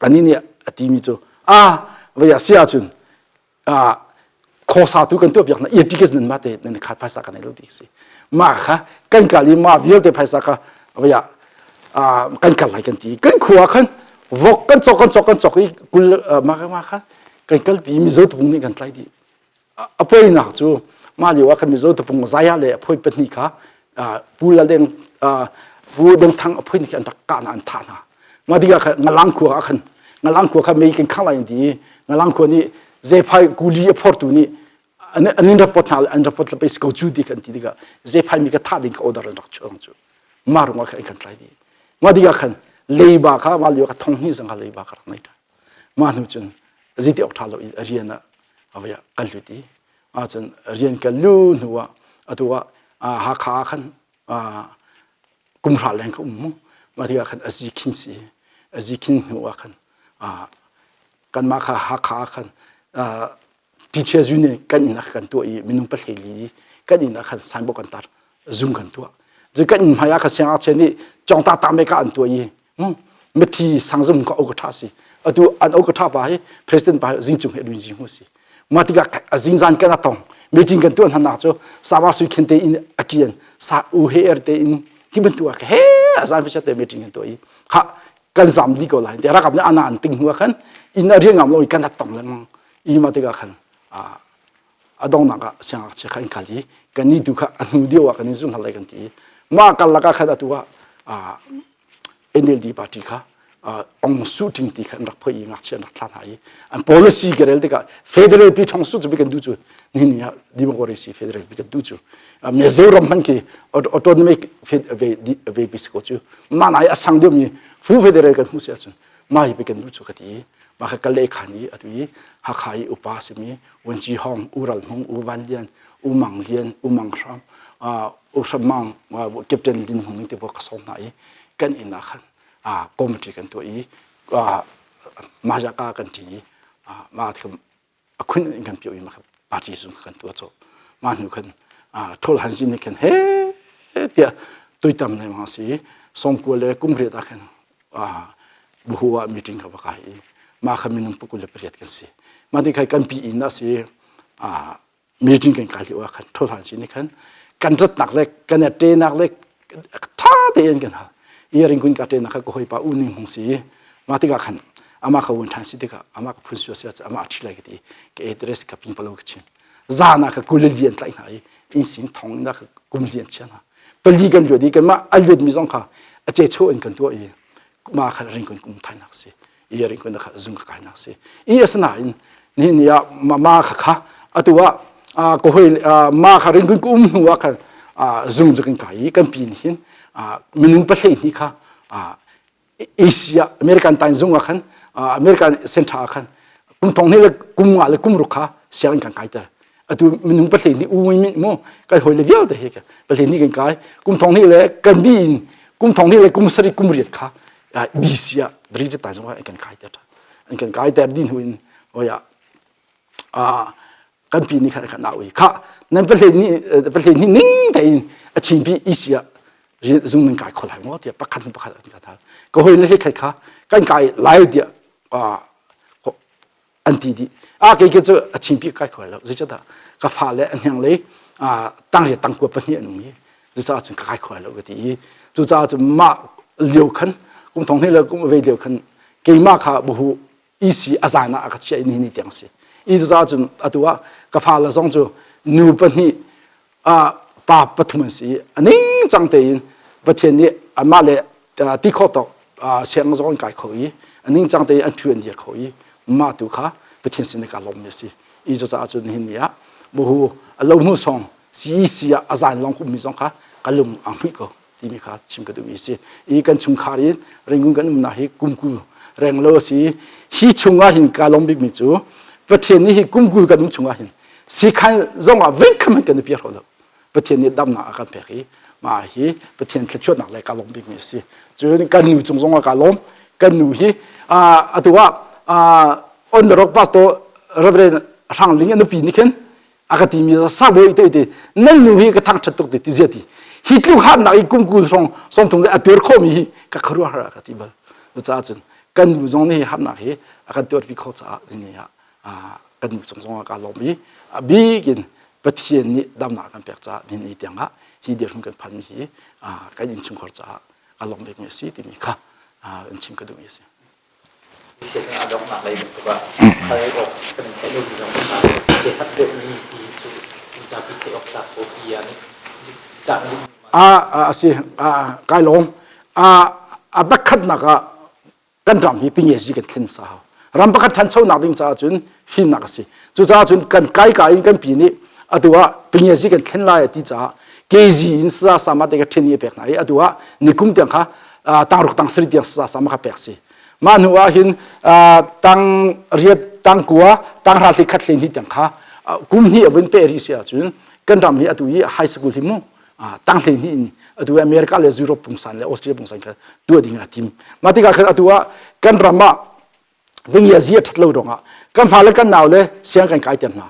ani nih a ti mi cu a voi ah si ahcun khawsa tu kan tuah piak na ear tickets nan ma te nan khat phaisa kan ei lo ti si ma kha kan kal i ma vialte phaisa kha vaya kan kal lai kan ti kan khua khan vok kan cok kan cok kan cok i kul ma kha ma kha kan kal pi mizo tupung nih kan tlai dih a poinak cu ma lio ah khan mizo tupung zaya le a phoi pahnih kha pu laleng pu dongthang a phoi nih an rak kah na an thah hna Mah tikah khan ngalang khua ah khan ngalang khua kha mei kan khangh lai an ti i ngalang khua nih zephai kuli a phortu nih an an in rak pot hna an rak pot le pei ko cu ti kan ti tikah zephai mi ka thah ding ka order an rak chuah cu mah rungah khan kan tlai dih mah tikah khan leiba kha mah lio kha thong hnih zong kha leiba ka rak nei ṭhan mah hnu cun zeiti awk ṭha lo i rian ah avai ah kan lut i ahcun rian kan lu hnu ah atu ah Hakha ah khan kum hra leng ka um mu mah tikah khan azi khin si azi khin hnu ah khan kanmah kha Hakha ah khan teacher union kan inn ah kan tuah i minung pahlei li kan inn ah khan signboard kan tar zoom kan tuah cu kan inn hmai ah kha siangngakchia nih cawngta ta me ka an tuah i mu. Mithi sangzum ka oka tha si. Atu an oka tha pa hi president pa hi zingcung he duin zing hu si. Mah tikah a zingzan kan a tong. Meeting kan tuah hna nak cu Sawa Sui Khen te in a kian sa u he er te in ti bantuk ah he a zan fi te meeting kan tuah i kha kan zam di ko lai. Te rakap nih ana an ting hnu ah khan inn a rian ngam lo i kan a tong lengmang. I mah tikah khan a donghnak ah siangngakchia kha an kal i kannih tu kha a hnu deuh ah kan in zul hna lai kan ti i mah karlak ah khan atu ah NLD party kha Aung Su Ting ti kha an rak phoih i ngakchia an rak thlah hna i an policy ka rel tikah federal pi Thong Su cu bi kan duh cu nihin ni ah democracy federal pi kan duh cu Mizoram hman khi autonomic ve pi si ko cu mah nai a sang deuhmi full federal kan hmuh si ahcun mah hi pi kan duh cu ka ti i mah kha kal le khan i atu i Hakha i upa simi Wan Ci Hong, U Ral Hmung, U Van Lian, U Mang Lian, U Mang Hram, U Hram Mang, Captain Lin Hmung te ka sawm hna i kan inn ah khan committee kan tuah i mahjaka kan ṭi i mah a khun in kan pio i mah party zung kan tuah cawh. Mah hnu khan thol han zin khan he tiah tuitam lengmang si songkua le kumriat ah khan buhu ah meeting ka va kai i mah kha minung pakul le pariat kan si mah ti khai kan pi inn ah si meeting kan kai lio ah khan thohlan si ni khan kan ratnak le kan ṭenak le ṭha tein kan hal earring kun ka ṭenak kha ka hawipa u ning hung si mah tikah khan amah ka wan ṭhan si tikah amah ka phun sia sia amah a ṭhi lai ka ti ka address ka ping palo ka chim zan ah ka kul lian tlaih hna i inn sin thong in ka kum lian chia hna pali kan luat i kanmah a luatmi zong kha a cecho in kan tuah i mah kha ringkun kum thainak si i ringkun kha zung ka kainak si i asinain nihin ni ah ma kha kha atu ah ka hoi ma kha ringkun ka um hnu ah khan zung cu kan kai i kan pi nih hin minung pahlei hnih kha Asia American time zung ah khan American center ah khan kum thong hnih le kum nga le kum ruk kha sianginn kan kaiter atu minung pahlei nih u min mu kai hoi le vialte he pahlei nih kan kai kum thong hnih le kan di in kum thong hnih le kum sarih kum riat kha BC ah British time zung ah kan kaiter an kan kaiter din hu in oya kan pi nih khan khan au i kha nan pahlei nih pahlei nih ning tein a chin pi isi ah zung nan kai kho lai maw tiah pakhat hnu pakhat an ka hal ka hoi le hlei kha kan kai lai tiah an ti dih a kei ke cu a chin pi kai kho lo zeicahdah ka fa le a hniang lei tang le tangkua pahnih an um i cucaah cun ka kai kho lo ka ti i cucaah cun mah lio khan kum thong hnih le kum vei lio khan keimah kha buhu EC a zan ah a ka chiah i nihin ni tiang si. I cucaah cun atu ah ka fale zong cu nu pahnih pa pathum an si i a ningcang tein Pathian nih anmah le ti khawh tawk sianginn zong an kai kho i a ningcang tein an ṭhu an dir kho i mah tu kha Pathian sin i kaa lawmmi a si. I cucaah cun nihin ni ah buhu a lo hnu song CEC ah a zan lawng ummi zong kha ka lung a hmuih ko. timi kha chim ka duhmi a si. I kan chungkhar in Rangoon kan umnak hi kum 20 renglo a si. Hi chungah hin kaa lawm bikmi cu Pathian nih hi kum 20 kan um chungah hin sikhan zongah voikhat hmanh kan i piak lo. Pathian nih damnak a kan pek i mah hi Pathian thluachuahnak le kaa lawm bikmi a si. Cun kan nu cung zongah kaa lawm. Kan nu hi atu ah on the rock pastor Reverend Hrang Ling a nupi nih khin a ka timi sabawi te te nan nu hi ka thangṭhat tuk ti ti zia ti hi tluk harnak i kum kul hrawng sawmthum le a tuar khawhmi hi ka khuaruahhar ka ti bal cucaah cun kan nu zong nih harnak hi a kan tuarpi kho caah ni ah kan nu cung zong ah ka lawm i a bik in Pathian nih damnak kan pek caah nihin ni tiang ah hi dirhmun kan phanmi hi kan innchungkhar caah ka lawm bikmi a si timi kha in chim ka duhmi a si. A donghnak lei bantuk ah hal awk kan in theih lomi zong hna siaherh deuhmi ti cu mizapi theih awk tlak ko ti ah cah na duhmi A a si kai lawm a pakhatnak ah kan ram hi pinge kan thlen hmasa hau ram pakhat ṭhanchonak ding caah cun fimnak a si cucaah cun kan kai ka in kan pi nih atu ah pinge kan thlen lai a ti caah kg in sa sama te ka ṭhen i a pek hna i atu ah nikum tiang kha tangruk tang sarih tiang sa sama kha pek si mah hnu ah hin tang riat tang kua tang hra hlei khat hlei hnih tiang kha kum hnih a vun pe rih si ahcun kan ram hi atu i high school hi mu tang hlei hnih in atu America le Europe pungsan le Australia pungsan kha tuah ding a tim mah tikah khan atu ah kan ram ah zi a ṭhat lo ruangah kan fale kan nau le siang kan kai ter hna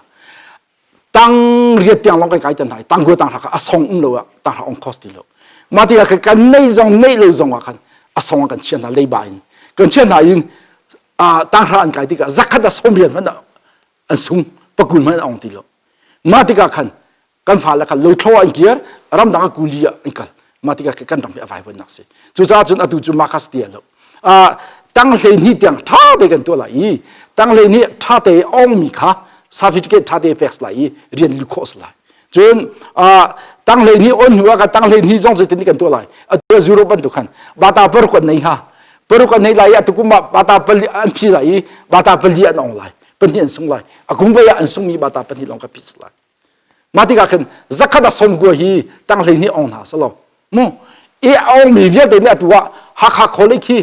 tang riat tiang lawng kan kai ter hna i tang hua tang hra kha a song um lo ah tang hra ong cost ti lo mah tikah kan nei zong neih lo zong ah khan a song ah kan chia hna leiba in. Kan chiah hna in tanghra an kai tikah zakhat ah sawmriat hmanh an sung pakul hmanh an ong ti lo. Mah tikah khan kan fale kha lothlo an kir ramdang ah kuli ah an kal mah tikah kan ram hi a vaivuannak si cucaah cun atu cu makhas ti lo tang hlei hnih tiang ṭha te kan tuah lai i tang hlei hnih ṭha te ongmi kha certificate ṭha te pek lai i rian lu khawh lai cun tang hlei hnih on hnu ah kan tang hlei hnih zong zeitin kan tuah lai atu Europe bantuk khan bata paruk an nei ha paruk an nei lai i atu kum ah bata pali an phi lai i bata pali an ong lai pahnih an sung lai a kum voi ah an sungmi bata pahnih lawng ka phi lai Mah tikah khin zakhat a sawmkua hi tanghlei nih ong hna selaw mu i a ongmi vialte nih atu ah Hakha College hi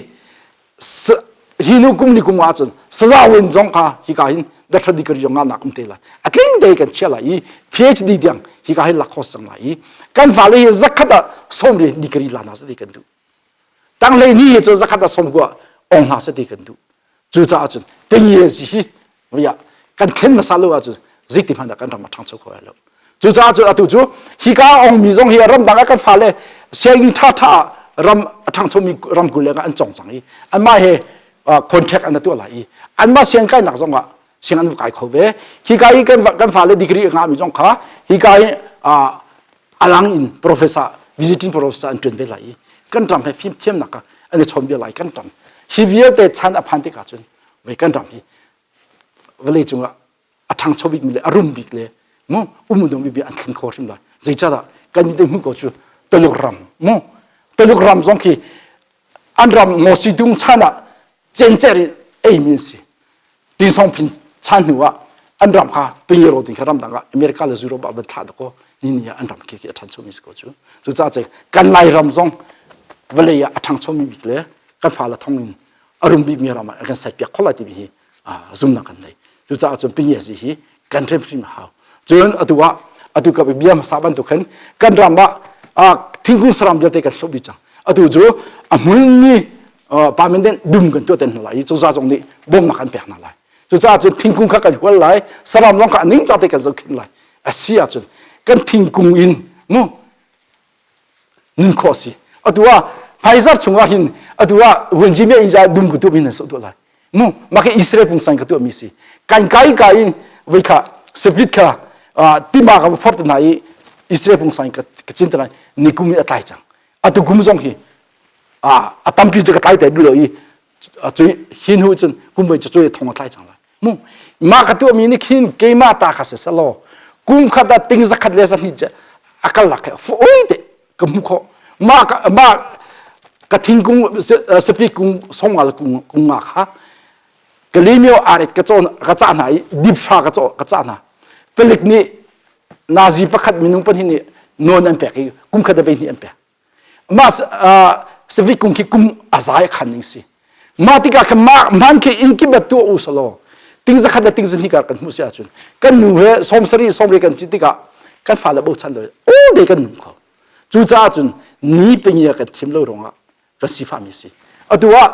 hi nu kum ni kum ahcun sazawin zong kha hika hin doctor degree zong ngahnak um te lai a tling te kan chia lai i PhD tiang hika hin lak khawh cang lai i kan fale hi zakhat ah sawmri degree la hna seh ti kan duh tanglei ni hi cu zakhat ah sawmkua ong hna seh ti kan duh Cucaah cun tingye hi via kan thlen hmasa lo ahcun zeiti hmanh ah kan ram a ṭhangcho kho lai lo. Cucaah cun atu cu hika ongmi zong hi ramdang ah kan fale sianginn ṭhaṭha ah ram a ṭhangchomi ramkulh leng ah an cong cang i anmah he contract an tuah lai i anmah siang kainak zong ah siang an kai kho ve. Hika i kan fale degree a ngahmi zong kha hika i alang in professor visiting professor an ṭuan ve lai i kan ram he fimthiamnak ah an i chawnbia lai kan ram hi vialte chan a phan tikah cun vei kan ram hi vawlei cungah a ṭhangcho bikmi le a rum bik le mu um dong bik an thlen kho hrim lai zeicahdah kan nih hmu ko cu Tuluk ram mu Tuluk ram zong khi an ram ngosi dung chan ah cencer in eimi an si Tinsongphin chan hnu ah an ram kha pengero ding kha ramdang ah America le Europe ah van thlah dakaw ni ni ah an ram khi khi a ṭhanchomi si ko cu cucaah cun kan Lairam zong vawlei ah a ṭhangchomi bik le kan fale thong in a rum bikmi ram ah kan serpiak kho lai timi hi zumnak kan nei cucaah cun pingiasi hi kan hrimhrim a hau cun atu ah atu ka bia hmasa bantuk khan kan ram ah thingkung saram vialte kan hloh dih cang atu cu a hmunmi permanent dum kan tuah ten hna lai i cozah zong nih bawmnak kan pek hna lai cucaah cun thingkung kha kan hual lai saram zong kha a ningcang te kan zohkhenh lai a si ahcun kan thingkung in mu nun khawh si atu ah phaizar chungah hin atu ah vunjimia in ja dum ku tu min so tu lai mu maka Israel pungsan ka tu mi si kan kai kai in voi kha split kha tima ka fort na i Israel pungsan ka chin ta ni kum in atlai chang atu kum zong hi a tampi tu ka tlai te du lo i cui hin hu cun kum voi cu cui thong a tlai cang lai mu mah ka tuahmi nih khin keimah ta kha si selaw kum khat ah ting zakhat le zahnih cu a kal lak he fawi te ka hmu khawh mah ka mah ka thingkung sapi kung songal kung kung nga kha ka limio aret ka cawn ka cah hna i dip hra ka caw ka cah hna palik nih nazi pakhat minung pahnih nih nawn an pek i kum khat a vei hnih an pek mah civic kung khi kum a zai a khan ning si mah tikah khan mah hman khi inn kip tuah u selaw ting zakhat le ting zahnih kar kan hmuh si ahcun kan nu he sawm sarih sawmri kan cit tikah kan fale bochan lo all day kan nung kho cucaah cun ni pengia kan thim lo ruangah kan sifahmi si atu ah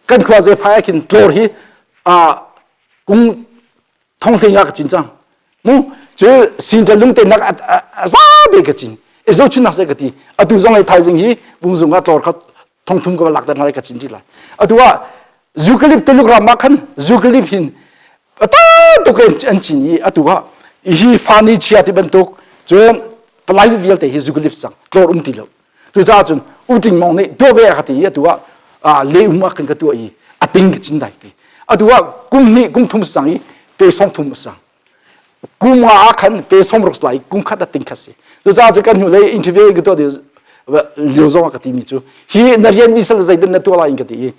kan khua zephai ah khin tlawr hi kung thonghlei ah ka cin cang mu cu sinṭa lungte nak a za te ka cin i zohchunnak se ka ti atu zong hei thaizing hi bungzung ah tlawr kha thongthum ka lak ter ka cin rih lai atu ah zukalip tuluk ram ah khan zukalip hin ta tuk an cin i atu ah hi fani chia ti bantuk cun palai vialte hi zukalip cang tlawr um ti lo Cucaah cun uting mong nih tuah ve a ka ti i atu ah le um ah kan ka tuah i a ting ka cin dai ti. Atu ah kum hnih kum thum sang i pe song thum sang. Kum nga ah khan pe som ruk lai kum khat a ting khat si. Cucaah cun kan hnu lei interview ka tuah lio zong ah ka ti mi cu hi na rian ni sal zeitin na tuah lai in ka ti i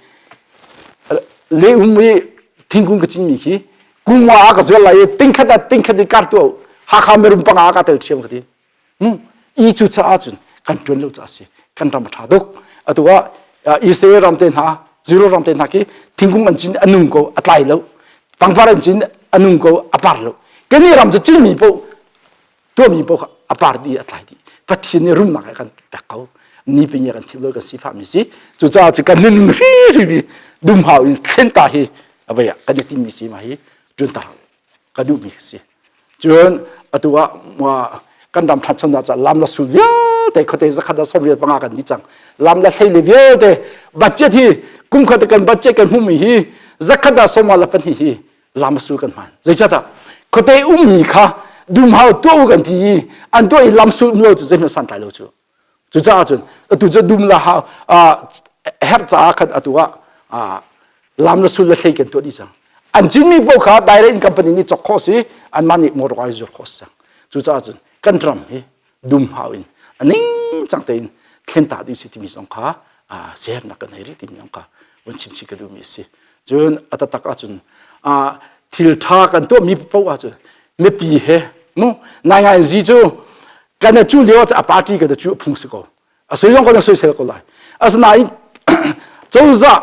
le um i thingkung ka cin mi khi kum nga ah ka zual lai i ting khat ah ting khat i kar tu Hakha merum panga ka tel thiam ka ti. I cu caah cun kan ṭuan lo caah si kan ram a ṭha tuk atu ah Israel ram te hna Zero ram te hna khi thingkung an cin a nung ko a tlai lo pangpar an cin a nung ko a par lo kani ram cu cinmi paoh tuahmi paoh kha a par dih a tlai dih Pathian nih rumnak he kan pek ko ni pin kan thim lo kan sifahmi si cucaah cu kan nun hri hri dumhau in thlen ta hi a vei ah kan i timmi si ma hi ṭun ta ka duhmi si Cun atu ah kan ram ṭhanchonak caah lam le sul vialte khuate zakhat ah 75 kan dih cang. Lam le hlei le vialte budget hi Kum khat kan budget kan hmuhmi hi zakhat ah sawma le pahnih hi lamsul kan hman. Zeicahtiah khuate ummi kha dumhau tuah u kan ti i an tuah i lamsul um lo cu zeihmanh santlai lo cu. Cucaah cun atu cu dum la hau herh caah khan atu ah lam le sul le hlei kan tuah dih cang. An cinmi paoh kha direct in company nih cawk khawh si anmah nih motor ai zuar khawh si cang. Cucaah cun kan ram hi dumhau in a ningcang tein thlen ta ding si timi zong kha siaherhnak kan hei rih timi zong kha vun chim chih ka duhmi a si. Cun a taktak ahcun thil ṭha kan tuahmi paoh ahcun mipi he mu nai zi cu kan a cu lio a party kan a cu a phung si ko. A soi zong kan a soisel ko lai. Asinain cozah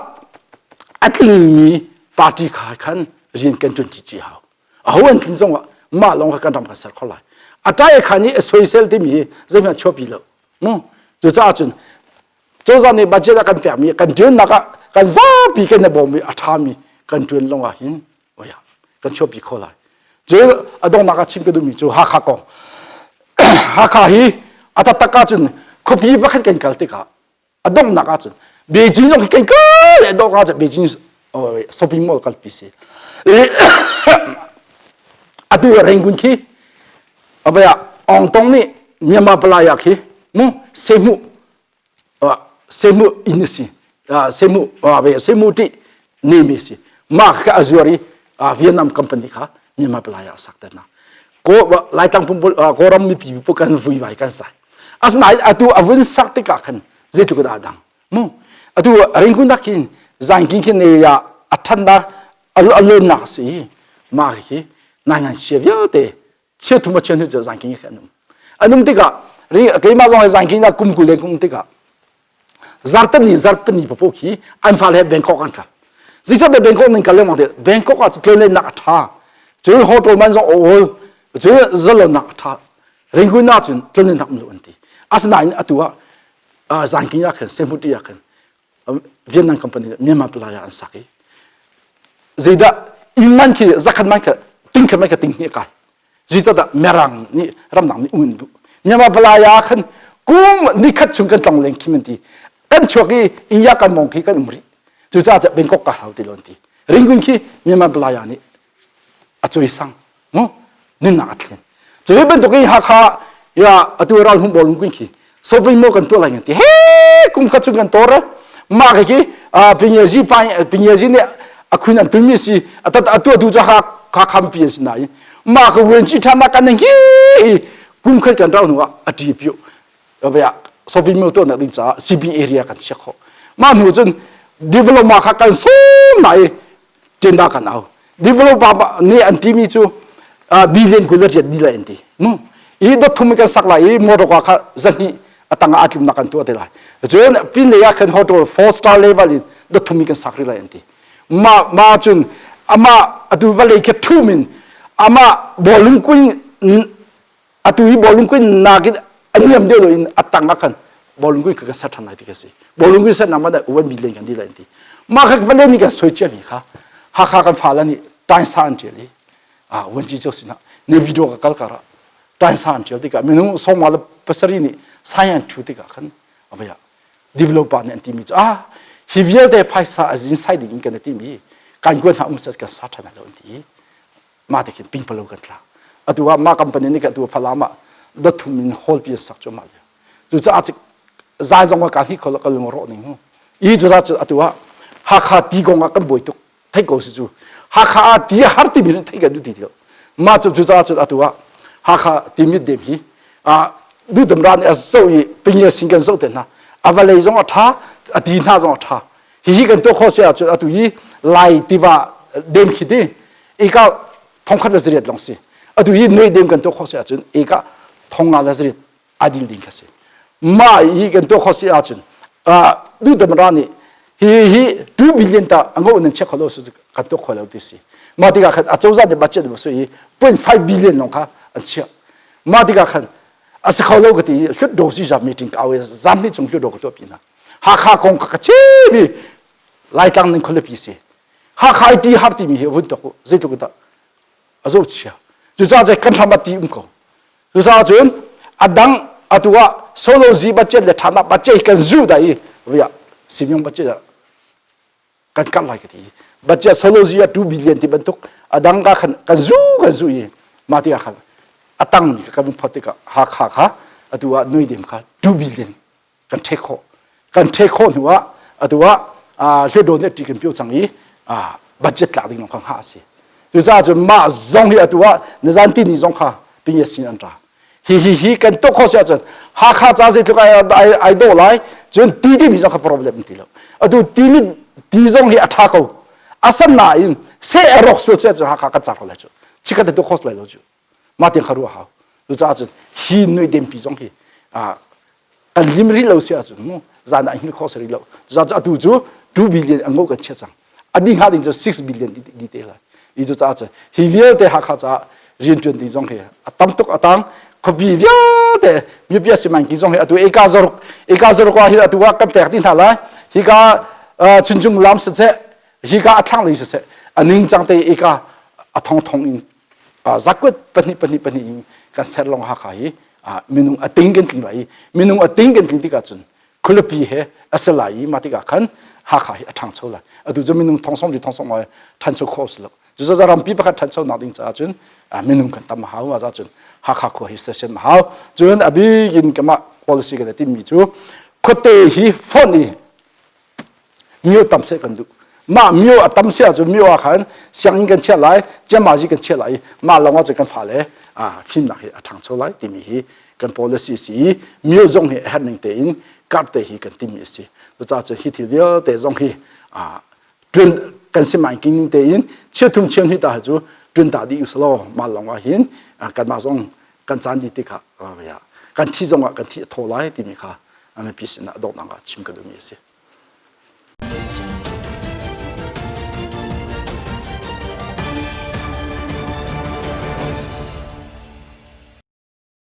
a tlingmi party kha khan rian kan ṭuan ṭi hau. Aho an tlin zongah mah lawng kha kan ram kan ser kho lai. A ṭai khan i a soisel timi hi zeihmanh chuahpi lo. Mu cucaah cun cozah nih budget a kan pekmi kan ṭuannak ah kan zapi kan i bawm i a ṭhami kan ṭuan lawng ah hin oia kan chuahpi kho lai. Cu a donghnak ah chim ka duhmi cu Hakha kong. Hakha hi a taktak ahcun khuapi pakhat kan kal tikah a donghnak ahcun Beijing zong khi kan kal le dawh ahcun Beijing shopping mall kalpi si. Atu Rangoon khi abaya Ong Tong nih Myanmar palaya khi mu sehmu sehmu inn si sehmu sehmu ti nemi si ma kha a zuar i Vietnam company kha Myanmar palaya sak te na ko Laitlang pumpul Kawlram mipi pu kan vui vai kan sai asinain atu a vun sak tikah khan zeitluk dah a dang mu atu Rangoon dak hin zaingking khi ne ya a thannak a lonnak si ma hi nai ngan sia vialte chia thum a chia hnu cu zaangking khi an um an um tikah keimah zong hi zaangking ah kum 20 le kum tikah zartani zartani papo khi an fale he Bangkok an kal zeicah Bangkok nan kal lengmang te Bangkok ah tlonlennak a ṭha cun hotel man zong a awl cun zalonnak a ṭha Rangoon ah cun tlonlennak um lo an ti asinain atu ah zaangking ah khan Semuti ah khan Vietnam company Myanmar palai ah an sak i zeidah inn man khi zakhat man kha ting khat man kha ting hnih kai zeicahdah merang nih ramdang nih um in duh Myanmar palai ah khan kum nikhat chung kan tlong leng khi man ti kan chuak i India kan mong khi kan um rih cucaah Bangkok ka hau ti lo an ti Ringwin khi Myanmar palai ah nih a cawisang mu nunnak a thlen cu bantuk in Hakha ya atu ral hum bol kun khi so mo kan tuah lai ti he kum khat chung kan tor ma ke ki pinyazi pa pinyazi ne akhun an tumi si atat atu du cha kha kham pi si nai ma ka wen chi tha ma kan hi kum khat kan rau nu a ti pio ya shopping mall tuah nak ding caah CB area kan chiak kho ma hnu cun developer kha kan sum nai tenda kan au developer nih an timi cu billion 28 di lai an ti mu i dot thum kan sak lai i motor kha zahnih a tang ah tlumnak kan tuah te lai cun pin lei ah khan hotel four star level in dot thum kan sak rih lai an ti ma ma cun ama atu valley khe thum in ama bawlung kuin atu hi bawlung kuin nakin a niam deuh lo in a tang ah khan bawlung kuin ka ser than lai ti ka si bawlung kuin ser nak ma uan bi len kan di lai ti ma kha vale ni kan soi cia mi kha Hakha kan fa la nih tainsa an tial i a wan ji cho sinah ne video ka kal kara tainsa an tial tikah minung songma le pasari nih sai an thu tikah khan avaya developer nih an ti mi cu ah hi vialte phaisa azin sai ding in kan ti mi kan kuan ha um sat kan sa than lo an ti mah te khin pingpalo kan tla atu ah mah company nih atu Falam ah dothum in hall pi an sak cu mah le cucaah zai zong ka hi khol ka lung rawh ning hu i cu cu atu ah Hakha ti kong ah kan buai tuk thei ko si cu Hakha ah ti har ti mi thei kan du ti ti mah cu cucaah cun atu ah Hakha ti mit dem hi a dudam ra nih a zoh i pingia sing kan zoh te hna a vawlei zong a tha a ti hna zong a tha hihi kan tuah khawh si ahcun atu hi Lai tiva dem khi ti eka thongkhat le zariat lawng si atu hi noi dem kan tuah khawh si ahcun eka thonga le zariat adil ding kha si mah hi kan tuah khawh si ahcun dudam ra nih hi hi 2 billion ta ango nan check kholo su kan tuah khawh lo ti si mah tikah khan a cozah nih budget bu su i 0.5 billion lawng kha an chiah mah tikah khan a si kho lo ka ti hlut do si zam meeting ka awe zam ni chung hlut do ka tuah pi na Hakha kong kha ka chim i Laitlang ning khualipi si Hakha i ti har timi hi vun tok u zeitluk dah a zo chia cucaah cun kan hram a ti um ko cucaah cun a dang atu ah solo zi budget le thana budget kan zu da i via Simeon budget ah. Kan karh lai ka ti. Budget solozi ah 2 billion ti bantuk a dang ka khan kan zu kan zu i mah tikah khan a tangmi kha kan phot tikah Hakha kha atu ah Nuidem kha 2 billion kan ṭhek khawh. Kan ṭhek khawh hnu ah atu ah Hluttaw nih ṭi kan pio cang i budget tlak ding lawng kha hngah a si. Cucaah cun mah zong hi atu ah nizan tini zong kha pinye sin an ra. Hi hi hi kan tuah khawh si ahcun Hakha ca zeitluk ai ai ai dawh lai cun ti timi zong kha problem ti lo. Atu ti mi ti zong hi a ṭha ko. Asanain seh a rawk sual si ahcun Hakha kan car ko lai cu. Chikkhat te tuah khawh lai lo cu. Mah tiang kha ruah hau. Cucaah cun hi nui dempi zong hi kan lim rih lo si ahcun mu zan ah hngilh khawh si rih lo. Cucaah cun atu cu 2 billion an ngo kan chia cang. A ding hnga ding cu 6 billion di te lai. I cucaah cun hi vialte Hakha caah rianṭuan ding zong hi a tam tuk a tang khuapi vialte mipi simanki zong hi atu eka zaruk eka zaruk ah hin atu ah kan pek dih hna lai hika chuncung lam siseh hika a thlanglei siseh a ningcang te eka a thong thong in zakuat pahnih pahnih pahnih in kan ser lawng Hakha hi minung a ting kan tling lai i minung a ting kan tling tikah cun khualipi he a si lai i mah tikah khan Hakha hi a ṭhangcho lai. Atu cu minung thong sawm li thong sawm ngai ṭhancho khawh si lo. Cucaah rampi pakhat ṭhancho nak ding caah cun minung kan tam a hau ma cun Hakha khua hi sersiam a hau. Cun a bik in kamah policy kan timmi cu khuate hi fonh i mio tam seh kan duh. Mah mio a tam si ahcun mio ah khan sianginn kan chiah lai, ciamazi kan chiah lai i mah lawng ah cun kan fale fimnak hi a ṭhangcho lai timi hi kan policy si i mio zong hi a herh ning tein card te hi kan timi a si. Cucaah cun hi thil vialte zong hi ṭuan kan si mai king ning tein chiathum chiahnih ta cu ṭuan ta dih usalaw mah lawng ah hin kanmah zong kan caan dih tikah kan thi zong ah kan thi a thaw lai timi kha mipi sinah donghnak ah chim ka duhmi a si.